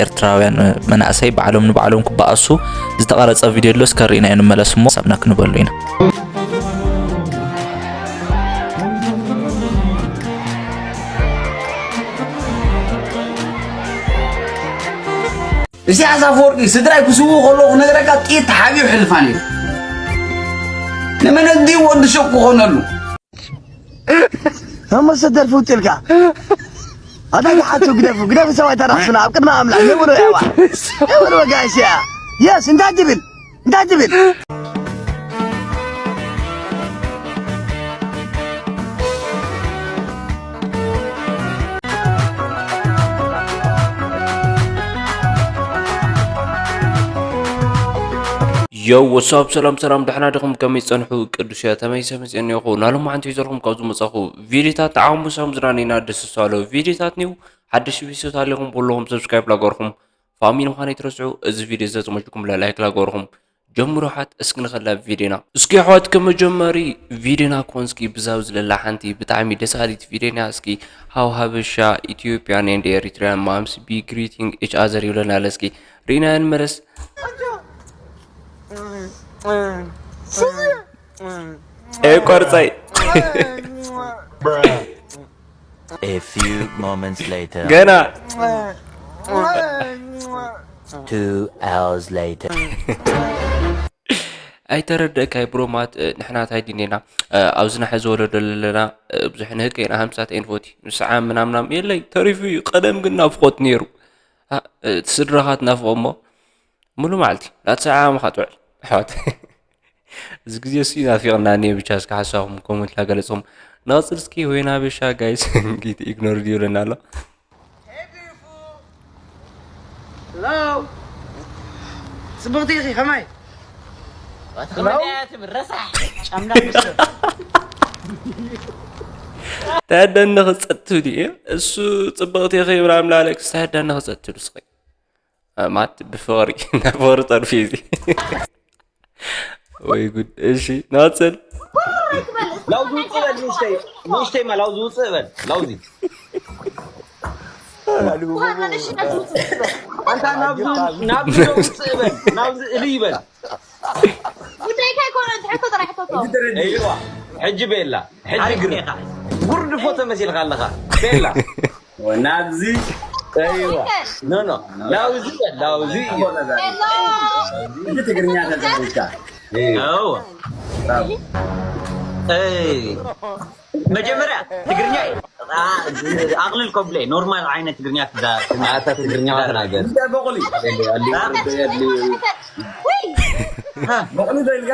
ኤርትራውያን መናእሰይ ባዕሎም ንባዕሎም ክበኣሱ ዝተቐረጸ ቪድዮ ኣሎ። እስከ ርኢናዮ ንመለስ እሞ ሳብና ክንበሉ ኢና። ኢሳያስ ኣፈወርቂ ስድራይ ክስውኡ ከለዉ ክነግረካ ጥይት ተሓቢኡ ሕልፋን እዩ። ንመን ኣዲኡ ወዲ ሸቁ ክኾነሉ። እሞ ሰደርፊ ውጥልካ ኣታ ተሓቱ ግደፉ ግደፉ ሰብኣይ ተራኽሱና ኣብ ቅድሚ ኣምላኽ የብሎ ያዋ የብሎ ጋይስያ የስ እንታይ ትብል እንታይ ትብል ዮው ወሳብ ሰላም ሰላም ደሕና ድኹም ከመይ ጸንሑ ቅዱስ እያ ተመይሰ መጽእኒ ይኹ ናሎም ሓንቲ ዘለኹም ካብ ዝመጻኹ ቪዲዮታት ዓሙሳም ዝናኔና ደስ ሳሎ ቪዲዮታት ኒው ሓድሽ ቪዲዮታት ኣለኹም ብለኹም ሰብስክራይብ ላገርኹም ፋሚሊ ምዃን ኣይትረስዑ እዚ ቪዲዮ ዘጽመጅኩም ላይክ ላገርኹም ጀምሩ ሓት እስኪ ንኸላ ቪዲዮና እስኪ ኣሕዋት ከመጀመሪ ቪዲዮና ኮንስኪ ብዛው ዝለላ ሓንቲ ብጣዕሚ ደሳሊት ቪዲዮና እስኪ how Habesha Ethiopian and Eritrean moms be greeting each other ይብለና ኣለስኪ ርኢና ንመለስ ቆርፀይ A few moments later. ገና Two hours later. ኣይተረደእካይ ብሮማት ንሕና ታይ ድኔና ኣብዚ ናሐ ዝወለዶ ዘለና ብዙሕ ንህቀ ኢና ሃምሳት ኤንፎቲ ንስዓ ምናምናም የለይ ተሪፉ እዩ ቀደም ግን ናፍቆት ነይሩ ስድራኻ ትናፍቆ እሞ ሙሉ መዓልቲ ናትሰዓ ዓመኻ ትውዕል ኣሕዋት እዚ ግዜ እሱ ናፊቕና እኒአ ብቻ እስከ ሓሳኹም ኮመንት ላገለጽኹም ንቐጽል እስኪ ወይና ቤሻ ጋይስ ጊት ኢግኖር ድዩ ብለና ኣሎ ጽብቕቲ ኢኺ ከማይ ተደኒ ክጸት ትብሊ እሱ ጽብቕቲ ኢኺ ብላም ላለክስ ተደኒ ክጸት ትብሉ ስኸይ ማት ብፍቕሪ ናብ ፍቕሪ ጠርፊ እዚ ወይ ጉድ እሺ ንቐጽል ላውዚ ውፅእ በል ንእሽተይ ንእሽተይ ማ ላውዚ ውፅእ በል ላውዚ ኣንታ ናብዚ ናብዚ ዶ ውፅእ በል ናብዚ እልይ በል ጉዳይካ ኣይኮነን ትሕቶ ጥራሕ ሕተቶ እይዋ ሕጂ ቤላ ሕጂ ግርካ ጉርዲ ፎቶ መሲልካ ኣለኻ ቤላ ናብዚ እይዋ ኖ ኖ ላውዚ በል ላውዚ እዩ እዚ ትግርኛ ተዛሪብካ እዎ መጀመርያ ትግርኛ ኣቕልል ከብለ ኖርማል ዓይነት ትግርኛ ኣታ ትግርኛ ተናገር በቁሊ በቁሊ ዶ ኢልካ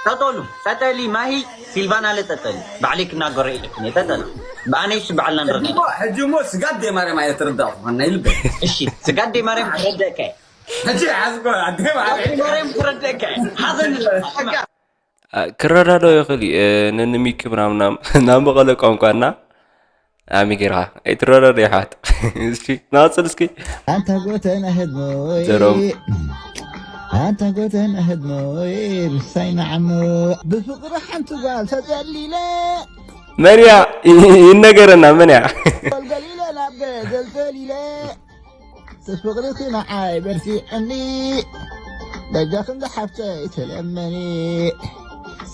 ጠጠሉ ጠጠሊ ማሂ ሲልቫና ለጠጠሊ ባዕለይ ክናገሮ ኢልክኒ ጠጠሉ ብኣነይሲ ባዕልና ንረዳ ሕጂ እሞ ስጋድ ደይ ማርያም ኣየ ትርዳእ ክኾና ይልበ እሺ ስጋድ ደይ ማርያም ክረደእካ ሕጂ ሓዝኮ ኣደ ማርያም ክረደእካ ሓዘን ክረዳዶ ይኽእል እዩ ነንሚኪ ምናምናም ናብ መቐለ ቋንቋና ኣሚ ጌርኻ ኣይትረዳዶ ይሓት እስኪ ናፅል እስኪ ኣንታ ጎተና ህድሞይ ዘሮም ኣንታ ጎተና ህድሞይ ርሳይ ንዓሞ ብፍቕሪ ሓንቲ ጓል ተጸሊለ መን እያ ይነገረና መን እያ ጓል ገሊለ ናብ ገደል ዘሊለ ፍቕርኺ ንዓይ በርቲዕኒ በጃ ክንዲ ሓፍተይ ተለመኒ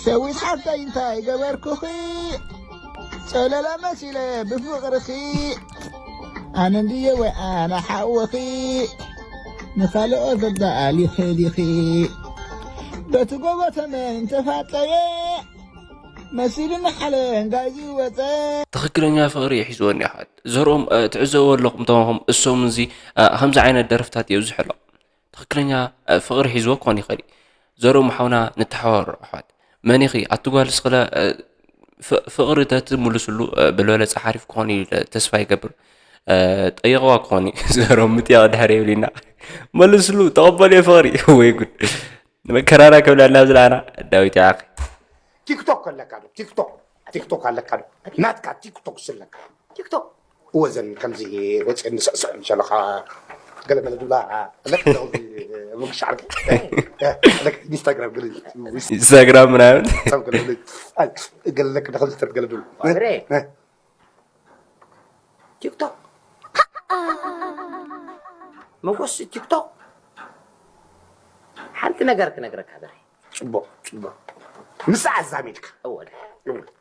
ሰዊት ሓፍተይ እንታይ ገበርኩኺ ጸለላ መሲለ ብፍቕርኺ ኣነ እንድየ ወይ ኣነ ሓወኺ ንኻልኦ ዘዳኣሊኺ ዲኺ በቲ ጎቦ ተመን እንተፋጠየ መሲልኒ ሓለንጋይ ዝወፀ ትኽክለኛ ፍቕሪ እዩ ሒዝወኒ ኣሕዋት ዘርኦም ትዕዘቡ ኣለኹም ተማኹም እሶም እዚ ከምዚ ዓይነት ደርፍታት የብዝሐሎም ትኽክለኛ ፍቕሪ ሒዝዎ ክኾን ይኽእል እዩ ዘርኦም ሓውና ንተሓዋወር ኣሕዋት መን ኢኺ ኣቲ ጓል ስኽለ ፍቕሪ ተትምልስሉ ብልበለፀ ሓሪፍ ክኾን እዩ ተስፋ ይገብር ጠይቕዋ ክኾን እዩ ዘርኦም ምጥያቕ ድሕር የብልና መልስሉ ተቐበልዮ ፍቕሪ ወይ ጉድ መከራራ ከብላልና ዝለኣና ዳዊት ይዓኺ ቲክቶክ ኣለካ ዶ ቲክቶክ ቲክቶክ ኣለካ ዶ ናትካ ቲክቶክ ስለካ ቲክቶክ እወ ዘን ከምዚ ወፅእኒ ስዕስዕ ምሸለኻ ገለመለ ድብላ ኣለክ ምንክሽ ዓርኪ ኣለክ ኢንስታግራም ገለ ኢንስታግራም ምናምን ገለለክ ደኸምዚ ተትገለ ድብሉ ቲክቶክ መጎስ ቲክቶክ ሓንቲ ነገር ክነግረካ በረ ፅቡቅ ፅቡቅ ምስ ኣዛሚድካ እወ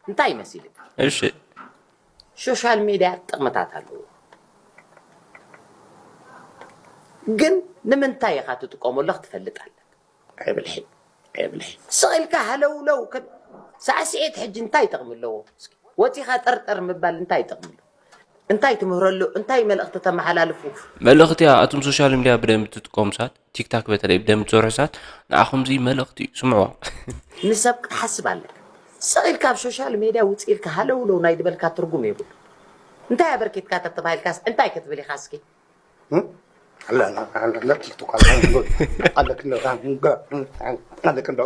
እንታይ ይመስልካ? እሺ ሶሻል ሚድያ ጥቕምታት ኣለዎ፣ ግን ንምንታይ ኢኻ ትጥቀመሉ ክትፈልጥ ኣለካ። ኣይብልሒ ኣይብልሒ ስቕ ኢልካ ሃለውለው ክብ ሳዕስዒት ሕጂ እንታይ ጥቕሚ ኣለዎ? እስኪ ወፂኻ ጠርጠር ምባል እንታይ ጥቕሚ ኣለዎ? እንታይ ትምህረሉ? እንታይ መልእኽቲ ተመሓላልፉ? መልእኽቲ እያ። ኣቱም ሶሻል ሚድያ ብደንብ ትጥቀሙ ሳት፣ ቲክታክ በተለይ ብደንብ ትሰርሑ ሳት ንኣኹም እዚ መልእኽቲ እዩ፣ ስምዕዋ። ንሰብ ክትሓስብ ኣለካ። ስቕ ኢልካ ኣብ ሶሻል ሜድያ ውፅእ ኢልካ ሃለውለው ናይ ዝበልካ ትርጉም የብሉ። እንታይ ኣበርኪትካ ተተባሂልካስ እንታይ ክትብል ኢኻ እስኪ? ቲክቶክ ኣለክንዶ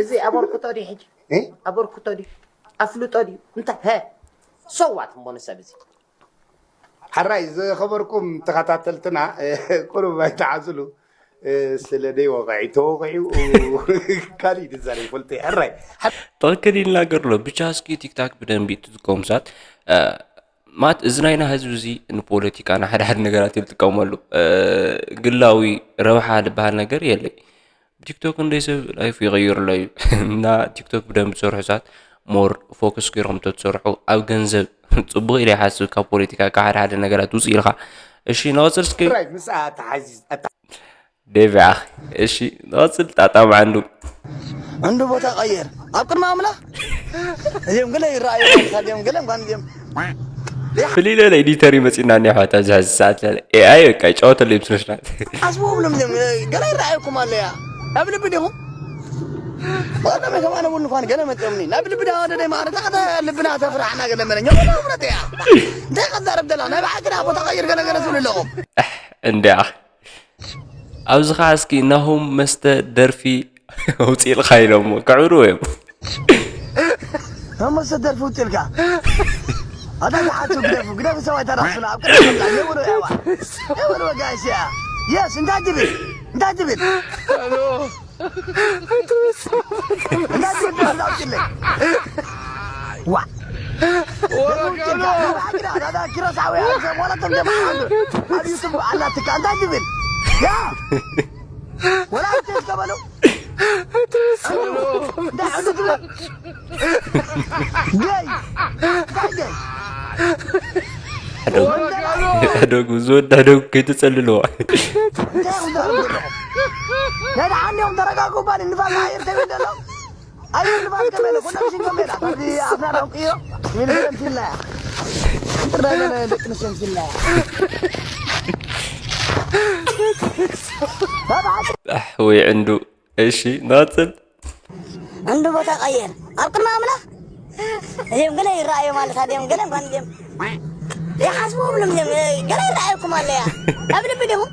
እዚ ኣበርክቶ ድዩ ሕጂ? ኣበርክቶ ድዩ? ኣፍልጦ ድዩ? እንታይ ሀ ሰዋት እሞ ንሰብ እዚ ሓራይ ዝኸበርኩም ተኸታተልትና ቁሩብ ኣይተዓዝሉ ስለ ደይ ወቕዒ ተወቒዑ ካሊእ ድዛረብ ይፈልጡ ሕራይ ትኽክል ይናገር ኣሎ ብቻ እስኪ ቲክታክ ብደንቢ ትጥቀሙ ሳት ማት እዚ ናይና ህዝቢ እዚ ንፖለቲካ ንሓደ ሓደ ነገራት ይጥቀመሉ ግላዊ ረብሓ ዝበሃል ነገር የለይ ቲክቶክ እንደይ ሰብ ላይፍ ይቕይርሎ እዩ እና ቲክቶክ ብደንብ ትሰርሑ ሳት ሞር ፎከስ ገይርኩም ተትሰርሑ ኣብ ገንዘብ ፅቡቅ ኢለ ይሓስብ ካብ ፖለቲካ ካብ ሓደ ሓደ ነገራት ውፅእ ኢልካ እሺ ንቐፅል እስኪ ራይ ምስኣ ተሓዚዝ ዴቪ ኣኺ እሺ ንቐፅል ጣጣ መዓንዱ ዕንዱ ቦታ ቀይር ኣብ ቅድሚ ኣምላኽ እዚኦም ገለ ይረኣዩ ማለት እዚኦም ገለ እንኳን እዚኦም ፍልይ ለለ ኤዲተር ይመፅና እኒ ኣሕዋት ኣብዚ ሕዚ ሰዓት ለለ ኤኣይ በቃ ይጫወተሉ ይምስልሽናል ኣስቡ ብሎም እዚኦም ገለ ይረኣየኩም ኣለያ ኣብ ልቢ ዲኹም ዋላ መከማ ነቡን እንኳን ገለ መፅኦምኒ ናብ ልቢ ዳ ወደደ ማለት ኣተ ልብና ተፍራሕና ገለ መለኛ ወላ እውነት እያ እንታይ ቀዛረብ ደላ ናይ በዓል ግዳ ቦታ ቀይር ገለ ገለ ትብሉ ኣለኹም እንዲያ ኣብዚ ኸዓ እስኪ ናሆም መስተ ደርፊ ኣውፅእልካ ኢሎሞ ክዕብርዎ እዮም መመሰ ደርፊ ውፅልካ ኣታ ዝሓቱ ግደፉ ግደፉ ሰብኣይ ተራሱና ኣብ ቅድሚ የብሎ ያዋ የብሎ ጋሽ ያ የስ እንታይ ትብል እንታይ ትብል እንታይ ትብል ደርፊ ኣውፅለይ ዋ ኣላትካ እንታይ ትብል ያ ወላ ተበለው ሕደጉ ዝወዳ ሕደጉ ከይትፀልልዋ ነድሓንዮም ተረጋጉ ባል ንፋስ ኣየር ተብል ዘሎ ኣየር ንፋስ ከመለ ኩሎም ሽንጎም ሜዳ ካብዚ ኣፍና ዳውቅዮ ይብል ገንፊልና እያ ጥራይ ደቂ ኣንስትዮ ንፊልና እያ ወይ ዕንዱ እሺ ንቐፅል ዕንዱ ቦታ ቀይር ኣብ ቅድሚ ኣምላኽ እዚኦም ገለ ይረኣዩ ማለት ኣድዮም ገለ እንኳን እዚኦም ይሓስቡ ብሎም እዚኦም ገለ ይረኣየኩም ኣለያ ኣብ ልቢ ዲኹም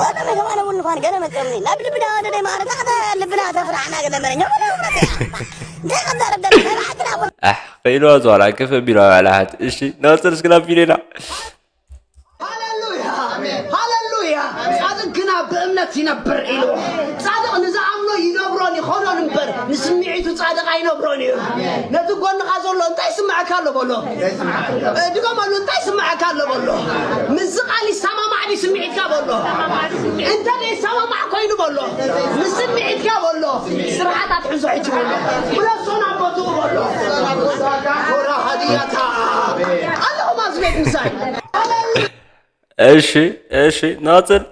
ወላ መገባነ እውን እንኳን ገለ መፅኦምኒ ናብ ልቢ ዳወደደ ማረታ ልብና ተፍራሕና ገለ መለኛ እንታይ ቀዛረብ ደለ ናይ በዓል ግዳ ኣሕ ቀይልዋ ዝዋላ ከፍ ኣቢልዋ ባዕላ ሓት እሺ ንቐፅል እስኪ ናብ ቪድዮና ሃሌሉያ ሃሌሉያ ጻድቅ ግና ብእምነት ይነብር ኢሉ ጻድቅ ንዝኣምኖ ይነብሮን ይኾኖን እምበር ንስምዒቱ ጻድቅ ኣይነብሮን እዩ ነቲ ጎንኻ ዘሎ እንታይ ይስምዐካ ኣሎ በሎ ድገመሉ እንታይ ይስምዐካ ኣሎ በሎ ምስዚ ቃል ይሰማማዕ ድዩ ስምዒትካ በሎ እንተ ዘይሰማማዕ ኮይኑ በሎ ንስምዒትካ በሎ ስርዓታት ሕዞ ሕጂ በሎ ብለሶን ኣቦትኡ በሎ ሆራ ሃዲያታ ኣለኹም ኣብዚ ቤት ምሳይ እሺ እሺ ንቐፅል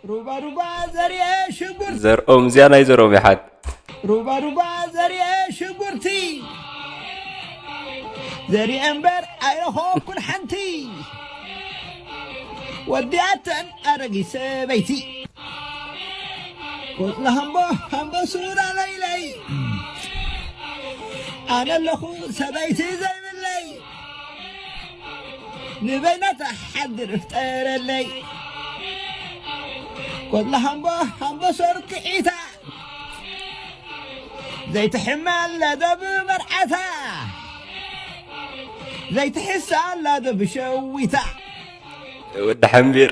ሩባ ሩባ ዘርኤ ሽጉርቲ ዘርኦም እዚኣ ናይ ዘርኦም ይሓት ሩባ ሩባ ዘርኤ ሽጉርቲ ዘርኤ እምበር ኣይረኸብኩን ሓንቲ ወዲኣተን ኣረጊት ሰበይቲ ቆፅሊ ሃምቦ ሃምቦ ሱራ ለይለይ ኣነ ኣለኹ ሰበይቲ ዘይብለይ ንበይና ተሓድር ፍጠረለይ ቆፅሊ ሃምቦ ሃምቦ ሰርክዒታ ዘይትሕመ ኣላ ዶ ብመርዓታ ዘይትሕሳ ኣላ ዶ ብሸዊታ ወዲ ሓምቢር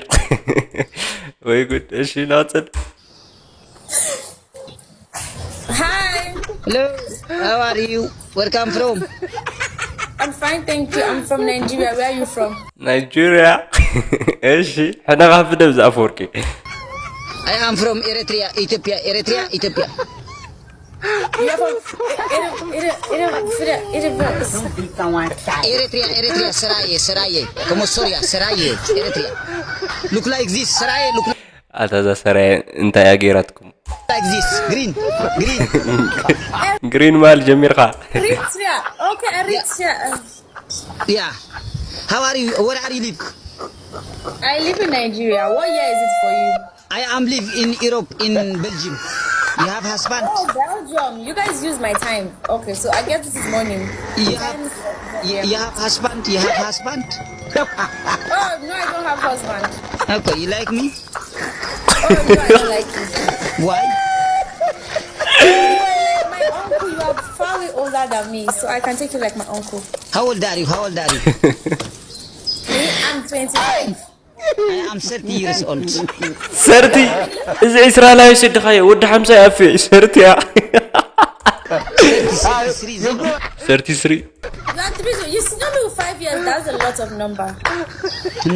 ወይ ጉድ እሺ ናፅል Hi. Hello, how are you? Where come from? I'm fine, thank you. I'm from Nigeria. Where are you from? Nigeria. እሺ፣ ሕነ ካብ ደብዛ ኣፈወርቂ። I am from Eritrea, Ethiopia, Eritrea, Ethiopia. You're from Ere- Ere- Ere- Ere- Ere- Ere- Eritrea, Eritrea, Seraye, Seraye. Como Soria, Seraye, Eritrea. Look like this, Seraye, look ኣታ እዛ ሰራየ እንታይ እያ ገይራትኩም? like this. Green, green. ግሪን ማል ጀሚርካ። Eritrea. Okay, Eritrea. Yeah. How are you? Where are you live? I live in Nigeria. What year is it for you? I am live in Europe, in Belgium. You have husband? Oh, Belgium. You guys use my time. Okay, so I guess this is morning. You have, you have husband? You have husband? Oh, no, I don't have husband. Okay, you like me? Oh, no, I don't like you. Why? You're my uncle. You are far way older than me, so I can take you like my uncle. How old are you? How old are you? Me, I'm twenty-five. I am thirty years old. ሰርቲ እዚ ዒስራ ላይ ስድኻዮ ወዲ ሓምሳ ያፊ ሰርቲያ። Thirty-three, ሰርቲ ስሪ You are three. You see, no, no, five years. That's a lot of number.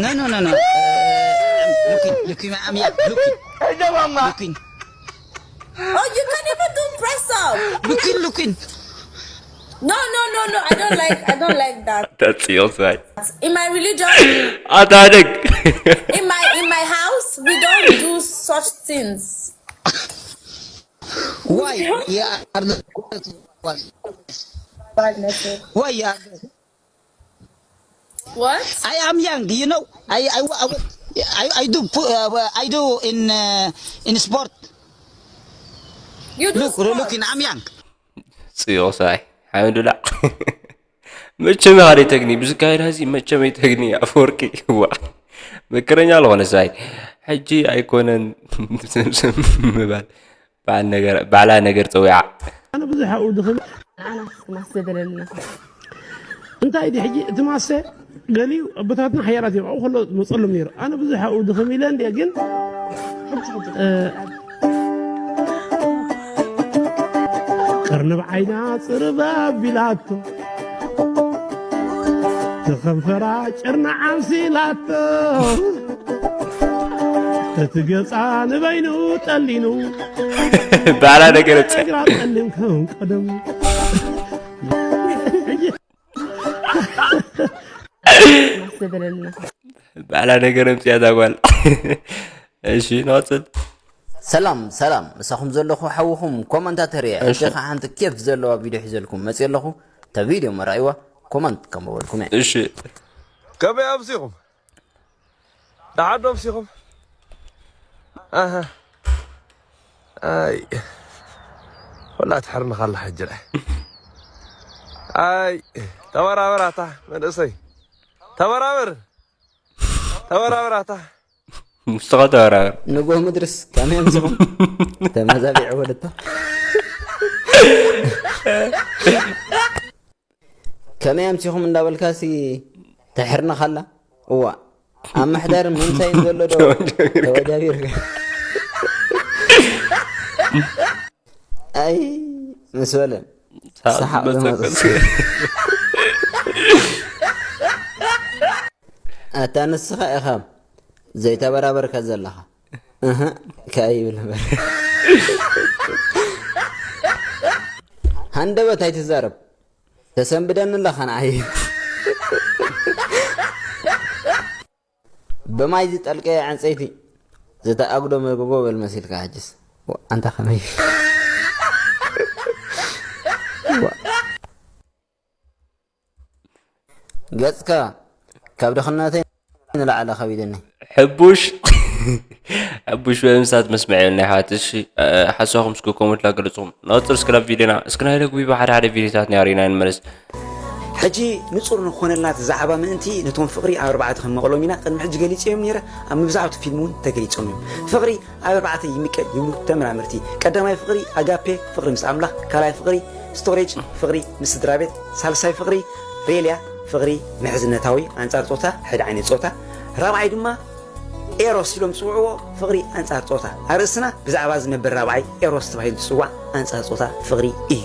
No, no, no, no. Uh, looking, looking, I'm here. Looking, looking, Oh, you can't even do press up. Looking, looking. No, no, no, no. I don't like. I don't like that. ተጽዮ ሳይ In my religion, ኣታደግ in my in my house, we don't do such things. Why? Yeah, are the Bad message. Why? Yeah. What? I am young, you know. I I I, I, I do pu- uh, I do in uh, in sport. You do Look, sports. Looking, I'm young. ጽዮ ሳይ ሓመዱላ መቸም ኢኻ ደይተግኒ ብዝካየድ ሀዚ መቸም ይተግኒ ኣፈወርቂ ዋ መከረኛ ኣለኾነ ሳይ ሕጂ ኣይኮነን ምባል በዓል ነገር በዓላ ነገር ጸዊዓ ኣነ ብዙሕ ኣብኡ ድኽም ንዓና ክስማስ ዘደለልና እንታይ ዲ ሕጂ እቲ ማሰ ገሊኡ ኣቦታትና ሓያላት እዮም ኣብኡ ከሎ መፀሎም ነይሩ ኣነ ብዙሕ ኣብኡ ድኽም ኢለ እንዲያ ግን ቀርንብ ዓይና ፅርብ ኣቢላቶ ተኸንፈራ ጨርና ዓምሲላቶ እቲ ገፃ ንበይኑ ጠሊኑ ባላ ነገር እፀ እግራ ጠሊም ከም ቀደም ዘበለልና ባላ ነገር እምፅያ ዛጓል እሺ ንቐፅል ሰላም ሰላም ምሳኹም ዘለኹ ሓውኹም ኮመንታተር እየ እሺ። እሺ ሓንቲ ኬፍ ዘለዋ ቪድዮ ሒዘልኩም መፅእ ኣለኹ እታ ቪድዮ መራእይዋ ኮመንት ከንበበልኩም እየ እሺ ከመይ ኣምሲኹም ደሓን ዶ ኣምሲኹም ኣሃ ኣይ ወላ ትሕርንኻ ኣላ ሕጂ ርኣ ኣይ ተበራበር ኣታ መንእሰይ ተበራበር ተበራበር ኣታ ምስተኻ ተበራበር ንጎህ ምድርስ ከመይ ኣምሲኹም ተመዛቢዕ ወለታ ከመይ ኣምሲኹም እንዳበልካሲ ተሕርንኻ ኣላ እዋ ኣብ ምሕዳር ምንታይ ዘሎ ዶ ተወጃቢርካ ኣይ ምስ በለ ሰሓቕ ዝመፀ ኣታ ንስኻ ኢኻ ዘይተበራበርካ ዘለኻ እህ ከኣ ይብል እምበር ሃንደበት ኣይትዛረብ ተሰንብደኒ ኣለኻ ንዓይ ብማይ ዝጠልቀየ ዕንፀይቲ ዝተኣግዶ መጎጎ በል መሲልካ ሕጅስ ኣንታ ከመይ ገፅካ ካብ ድኽነተይ ንላዕሊ ከቢድኒ ሕቡሽ ሕቡሽ በምሳት መስምዐ ናይ ሓዋት እሺ ሓሳኹም እስኪ ኮመንት ላገለፅኹም ንቐፅል እስክላብ ቪድዮና እስኪ ናይ ለግቢ ብሓደ ሓደ ቪድዮታት ናይ ኣሪና ንመለስ ሕጂ ንጹር ንኾነልና እቲ ዛዕባ ምእንቲ ነቶም ፍቕሪ ኣብ ኣርባዕተ ክንመቕሎም ኢና ቅድሚ ሕጂ ገሊጸዮም ነይረ ኣብ መብዛሕቱ ፊልም እውን ተገሊጾም እዮም ፍቕሪ ኣብ ኣርባዕተ ይምቀል ይብሉ ተመራመርቲ ቀዳማይ ፍቕሪ ኣጋፔ ፍቕሪ ምስ ኣምላኽ ካልኣይ ፍቕሪ ስቶሬጅ ፍቕሪ ምስ ስድራ ቤት ሳልሳይ ፍቕሪ ሬልያ ፍቕሪ ምሕዝነታዊ ኣንጻር ጾታ ሕድ ዓይነት ጾታ ራብዓይ ድማ ኤሮስ ኢሎም ዝጽውዕዎ ፍቕሪ ኣንጻር ጾታ ኣርእስትና ብዛዕባ ዝነብር ራብዓይ ኤሮስ ተባሂሉ ዝጽዋዕ ኣንጻር ጾታ ፍቕሪ እዩ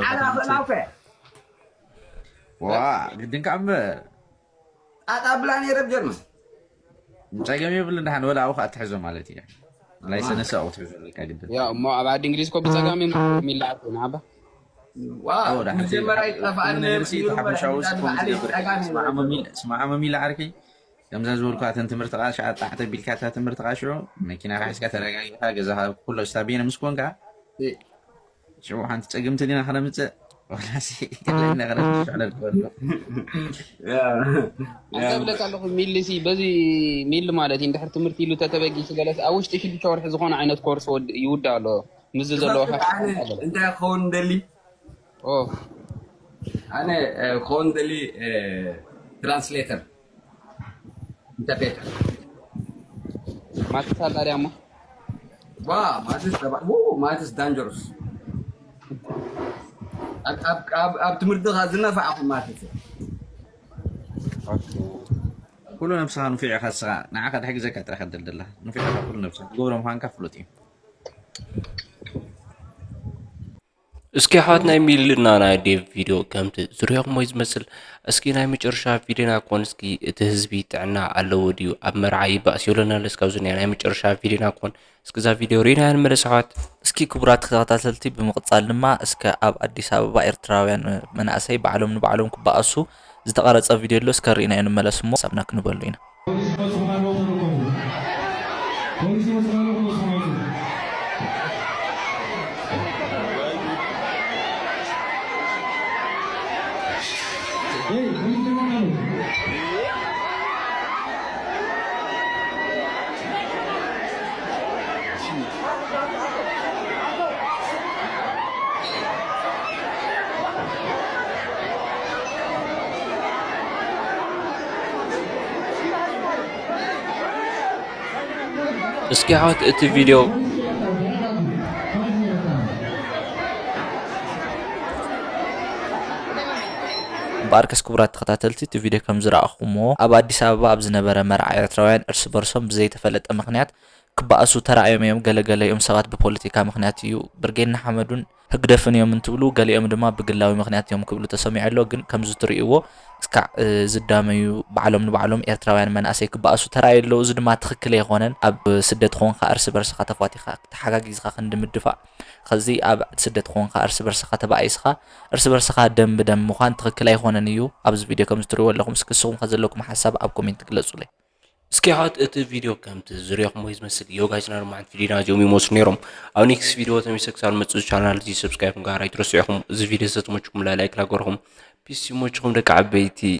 ዓላ ክእላውከ ዋ ግድን ከዓ እምበር ኣጣብላ ነይረ ብጀርመን። ጸገም የብልን። ደሓን ወላ ኣብኡ ከዓ ትሕዞ ማለት እዩ። ላይሰንስ ኣብኡ ትሕዞ ኣለካ ግድን። ያ እሞ ኣብ ዓዲ እንግሊዝ እኮ ብጸጋም እዮም የሚላኣኩ ንዓባ። ዋው፣ መጀመርያ ይጠፋኣኒ ነይሩ። ስማዓ መሚላ ዓርከይ፣ ከምዛ ዝበልኩ ኣተን ትምህርቲ ቃ ሸዓ ጣዕተ ቢልካ እታ ትምህርቲ ቃ ሽዑ መኪና ሒዝካ ተረጋጊኻ ገዛኻ ኩሎ ስታቢነ ምስ ኮንካ ሽዑ ሓንቲ ጸግምቲ ዲና ከነምጽእ ወላሲ ገለና ከነምጽእ ሽዕለ ንበሎ። ኣንተ ብለካ ኣለኹ ሚል ሲ በዚ ሚል ማለት እዩ። እንድሕር ትምህርቲ ኢሉ ተተበጊሱ ገለስ ኣብ ውሽጢ ሽዱሽተ ወርሒ ዝኾነ ዓይነት ኮርስ ወድ- ይውዳእ ኣሎ። ምስዚ ዘለዎ ትፈልጥ ሓቂ ኣነ ኣለ። እንታይ ክኸውን ደሊ? ኦ ኣነ እ፣ ክኸውን ደሊ እ፣ ትራንስሌተር ኢንተርፕሬተር። ማትስ ኣላ ድያ እሞ? ዋ ማትስ ተባ ው ማትስ ዳንጀሮስ ኣብ- ኣብ- ኣብ- ኣብ ትምህርትኻ ዝነፋዕኹ ማትስ ኩሉ ነብስኻ ንፊዕ ኢኻ ንስኻ ንዓኻ ድሕግዘካ ጥራሕ ከደልደላ ንፊዕ ኢኻ ኩሉ ነብስኻ ትገብሮ ምዃንካ ፍሉጥ እዩ። እስኪ ኣሕዋት ናይ ሚልና ናይ ዴቭ ቪድዮ ከምቲ ዝሪኦኹሞ እዩ ዝመስል። እስኪ ናይ መጨረሻ ቪድዮና ኮን እስኪ እቲ ህዝቢ ጥዕና ኣለዎ ድዩ ኣብ መርዓ ይባእስ የብለና ለስ ካብዚ ናይ ናይ መጨረሻ ቪድዮና ኮን እስኪ እዛ ቪድዮ ሪእናያ ንመለስ ኣሕዋት። እስኪ ክቡራት ተኸታተልቲ ብምቕጻል ድማ እስከ ኣብ ኣዲስ ኣበባ ኤርትራውያን መናእሰይ ባዕሎም ንባዕሎም ክበኣሱ ዝተቐረጸ ቪድዮ ኣሎ እስከ ሪእናዮ ንመለስ እሞ ሳብና ክንበሉ ኢና። ፖሊስ ይወስድ ኣለኹ ንበሉ። ፖሊስ ይወስድ ኣለኹ ንበሉ። ኤይ፣ ፖሊስ ይወስድ ኣለኹ። እስኪ ሓወት እቲ ቪድዮ። እምበኣርከስ ክቡራት ተኸታተልቲ፣ እቲ ቪድዮ ከም ዝረኣኹምዎ፣ ኣብ ኣዲስ ኣበባ ኣብ ዝነበረ መርዓ ኤርትራውያን እርስ በርሶም ብዘይተፈለጠ ምኽንያት ክበኣሱ ተራእዮም እዮም። ገለገለኦም ሰባት ብፖለቲካ ምኽንያት እዩ፣ ብርጌድ ንሓመዱን ህግደፍን እዮም እንትብሉ፣ ገሊኦም ድማ ብግላዊ ምኽንያት እዮም ክብሉ ተሰሚዑ ኣሎ። ግን ከምዚ ትርእይዎ እስካዕ ዝዳመዩ ባዕሎም ንባዕሎም ኤርትራውያን መናእሰይ ክበኣሱ ተራእዩ ኣሎ። እዚ ድማ ትኽክል ኣይኮነን። ኣብ ስደት ኾንካ እርስ በርስኻ ተፋቲኻ ተሓጋጊዝኻ ክንዲ ምድፋእ፣ ከዚ ኣብ ስደት ኾንካ እርስ በርስኻ ተባኢስኻ እርስ በርስኻ ደም ብደም ምዃን ትኽክል ኣይኮነን እዩ። ኣብዚ ቪድዮ ከም ዝትርእይዎ ኣለኹም። እስኪ ንስኹም ከ ዘለኩም ሓሳብ ኣብ ኮሜንት ግለጹለይ። እስኪ ሓወት እቲ ቪድዮ ከምቲ ዝሪኦኹም ወይ ዝመስል ዮጋይስ ናርማዕን ፊሊና እዚኦም ይመስሉ ነይሮም። ኣብ ኔክስት ቪድዮ ተመልሰ ክሳብ መፅእ ቻናል እዚ ሰብስክራይብ ምግባር ኣይትረስዑ ኢኹም። እዚ ቪድዮ ዝተመችኩም ላይክ ላገርኹም። ፒስ ይመችኹም ደቂ ዓበይቲ።